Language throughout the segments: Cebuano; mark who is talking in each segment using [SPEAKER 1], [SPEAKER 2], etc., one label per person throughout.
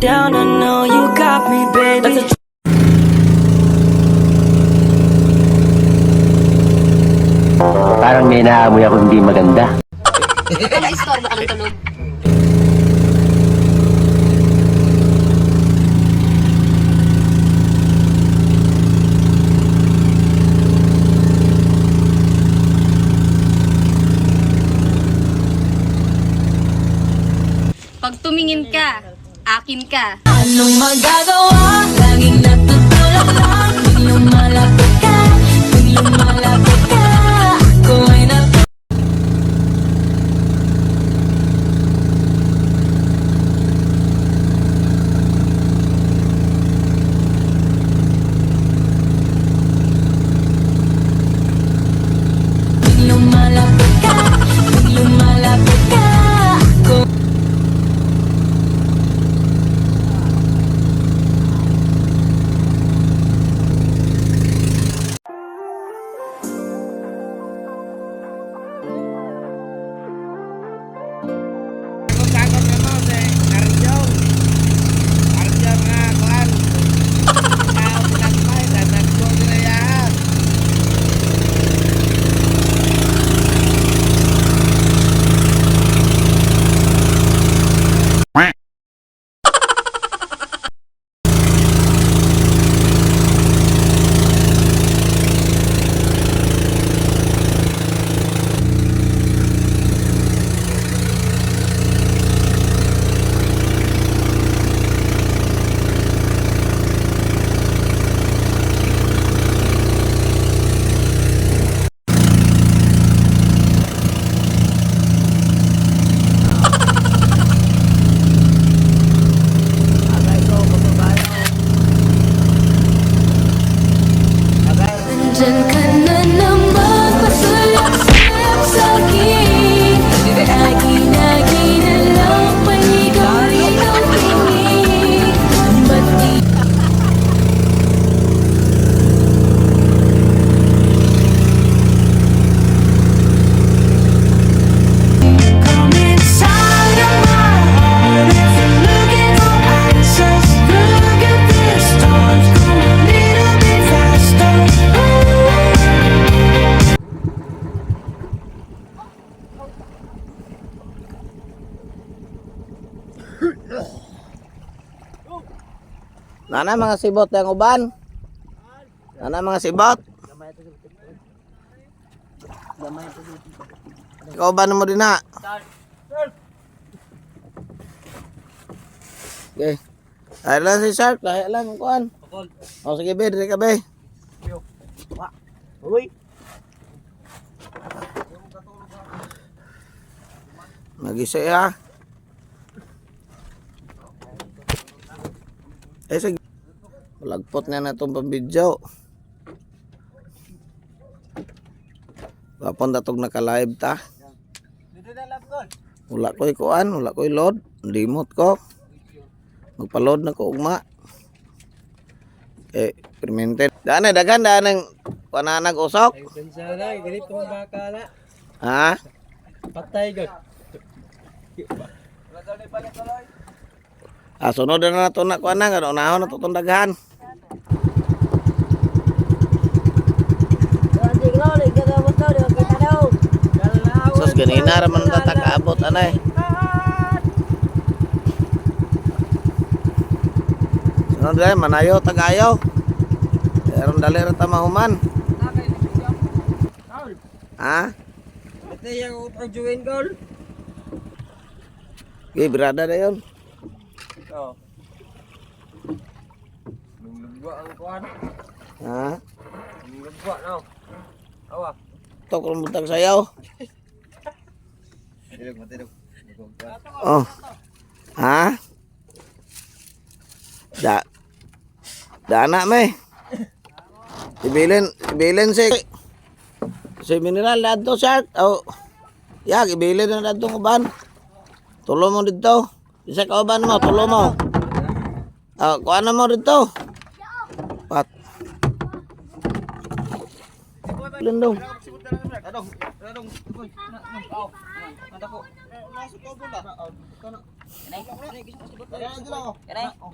[SPEAKER 1] Down, I know you got me, baby. That's a
[SPEAKER 2] Parang may naamoy ako hindi maganda.
[SPEAKER 3] Ano, istorbo ka ng tulog? Pag tumingin ka, akin ka.
[SPEAKER 1] Anong magagawa? Laging natutulog lang. Tuwing lumalapit ka, tuwing lumalapit ka, ako ay nat- Tuwing lumalapit ka, tuwing lumalapit ka, ako. Nandyan ka na naman, pasulap-sulap sa'kin. Lagi-lagi na lang, paligaw-ligaw tingin. Ba't di Come inside of my heart if you're looking for answers. Look at the stars, go a little bit faster. Ooh.
[SPEAKER 4] Nana mga sibot ang uban. Nana mga sibot. Ikaw uban mo din na. Okay. Ay lang si Shark, lahi lang ang kuan. O sige be, dire ka be.
[SPEAKER 5] Uy.
[SPEAKER 4] Nagisa ya. Eh sige. Lagpot na na itong pambidyo. Gapon datog naka-live ta. Wala ko'y kuan, wala ko'y load. Limot ko. Magpa-load na ko ugma. Eh, permente. Daan na, dagan, daan ang pananag usok.
[SPEAKER 5] Sana, ganito ang baka na.
[SPEAKER 4] Ha?
[SPEAKER 5] Patay gud.
[SPEAKER 4] Ah, sunod na na ito na kuan na, unahon na ito itong daghan. Sus, ganina raman ta takaabot anay. Sunod na, manayo tagayo. Pero dali ra ta mahuman. Ha?
[SPEAKER 5] Ito yung utang juin gol.
[SPEAKER 4] Okay, brada na yun.
[SPEAKER 5] Oh. Lugwa ang kuan.
[SPEAKER 4] Ha?
[SPEAKER 5] Lugwa no. Awa.
[SPEAKER 4] Ito, kung butang sayaw.
[SPEAKER 5] Tilog matilog.
[SPEAKER 4] Oh. Ha? Da. Dana may. Ibilin, ibilin si si mineral dadto shark. Oh. Ya, ibilin na dadto ng uban. Tulo mo dito. Isa ka uban mo, tulo mo. Oh, kuha na mo dito. Pat. Lindong.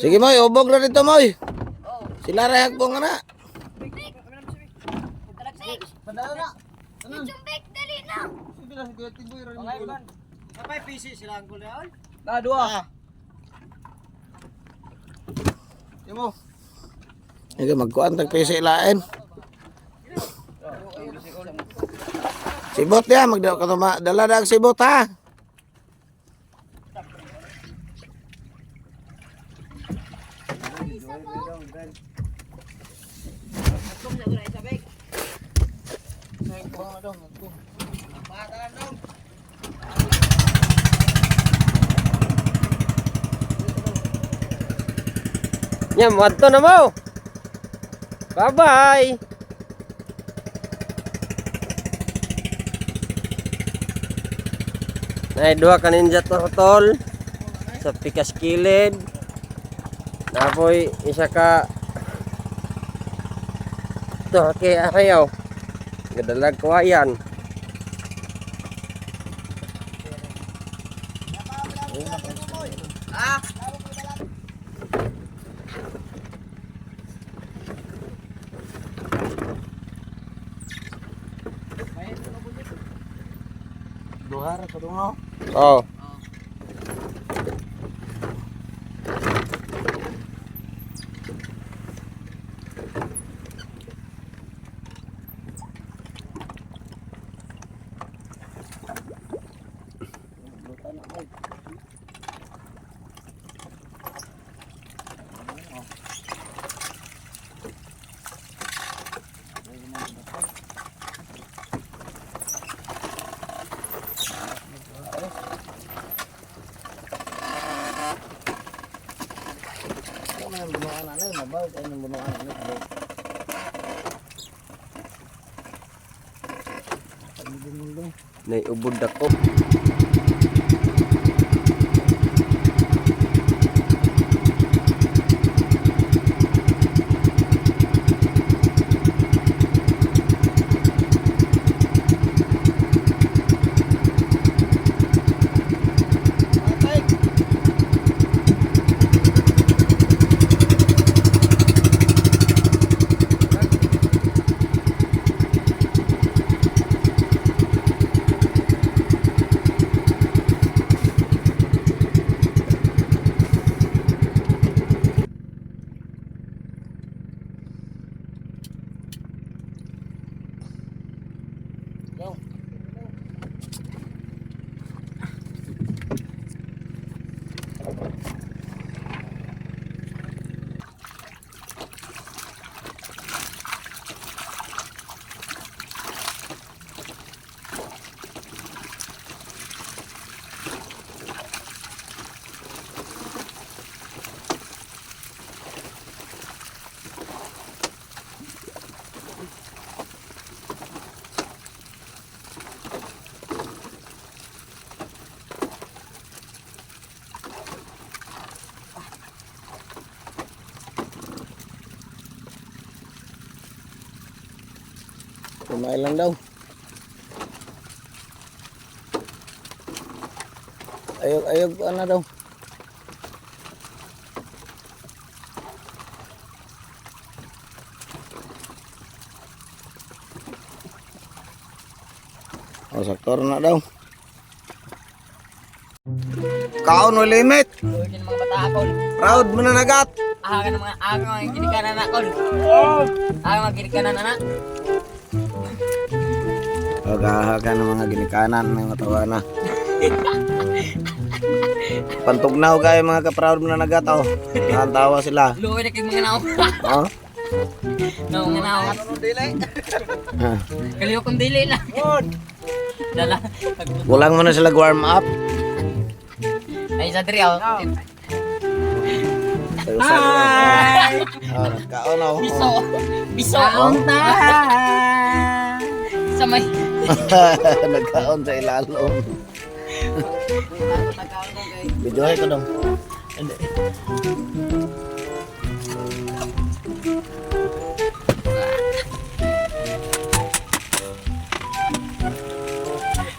[SPEAKER 4] Sige moy, ubog na dito moy. Sila ra hagbong na.
[SPEAKER 3] Chumbek, dali na!
[SPEAKER 5] Na dua.
[SPEAKER 4] Sige, magkuan tag PC lain. Sibot ya, magdala ka tuma, dala na ang sibot ha.
[SPEAKER 5] Nya, muadto na mo. Bye-bye. Nay duha ka ninja turtle sa pikas kilid. Napoy isa ka turkey ayaw. Gadalag kawayan.
[SPEAKER 4] Duha ra ka dungaw.
[SPEAKER 5] Oh.
[SPEAKER 4] Ano man ang bunuan ano, mabaw kay nang bunuan ano.
[SPEAKER 5] Nay ubod ako.
[SPEAKER 4] Kumain lang daw. Ayog ayog ano daw. O, saktor na daw. Kaon no limit.
[SPEAKER 6] Mga bata kol.
[SPEAKER 4] Proud mo na nagat.
[SPEAKER 6] Aha ka ng mga aga mga ginikanan na kol. Aga mga ginikanan na.
[SPEAKER 4] Paghahaga ng mga ginikanan, may matawa na. Pantugnaw kayo mga ka-proud mo na nagat, oh. Nakatawa sila.
[SPEAKER 6] Luoy na kay mga nao.
[SPEAKER 4] Oh?
[SPEAKER 6] No, mga nao.
[SPEAKER 4] Ah.
[SPEAKER 6] Kaliw kong dili na. Dala.
[SPEAKER 4] Kulang mo na sila warm up.
[SPEAKER 6] Ay sa diri oh.
[SPEAKER 4] Hi! Oh, nagkaon, oh.
[SPEAKER 6] Biso. Biso. Ta. Sa may
[SPEAKER 4] Nagkaon sa ilalom. Videohay ko dong. Hindi.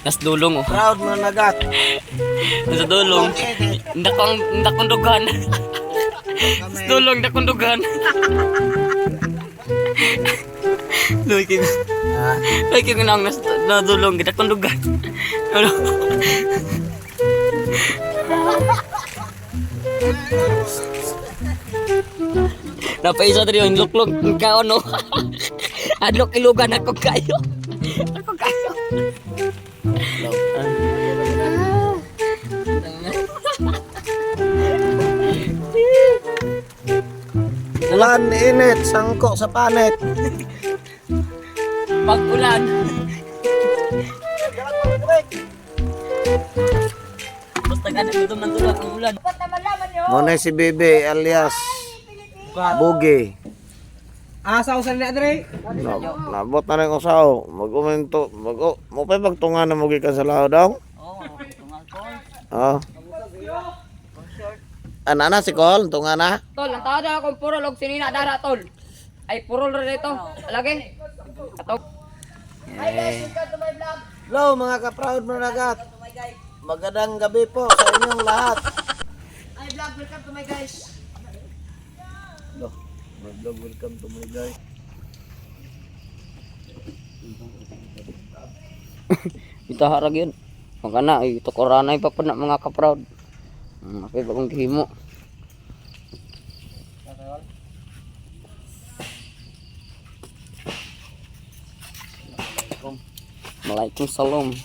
[SPEAKER 6] Nas dulong oh.
[SPEAKER 4] Proud mga nagat.
[SPEAKER 6] Nasa dulong. Ndakong ndakong dugan. Nas dulong ndakong dugan. Luy kay. Luy kay nang nas na dulong ndakong dugan. Ano? Napaisa diri yung luklok kaon no. Adlok ilugan ako kayo. Ako kayo.
[SPEAKER 4] Ulan, init, sangko sa panet.
[SPEAKER 6] Pag ulan. Basta ganit gutom ng tulak ang ulan.
[SPEAKER 4] Muna si Bebe alias Bugi.
[SPEAKER 5] Asa usan na dre?
[SPEAKER 4] Nabot na rin usaw. Mag-uminto. Mag mo pa pagtunga na mo gikan sa lao dong.
[SPEAKER 6] Oo, tungal ko.
[SPEAKER 4] Oh. Ana na si Col, tunga na.
[SPEAKER 6] Tol, ang tao daw akong purol og sinina dara tol. Ay purol ra dito. Lagi. Ato.
[SPEAKER 4] Hello mga ka-proud mga nagat. Magandang gabi po sa inyong lahat.
[SPEAKER 6] Ay vlog, welcome to my guys.
[SPEAKER 4] Hello, my vlog, welcome to my guys.
[SPEAKER 6] Ito harag yun. Maka na, ito koranay pa po na mga ka-proud. Okay, bagong gihimo. Malaikum salam.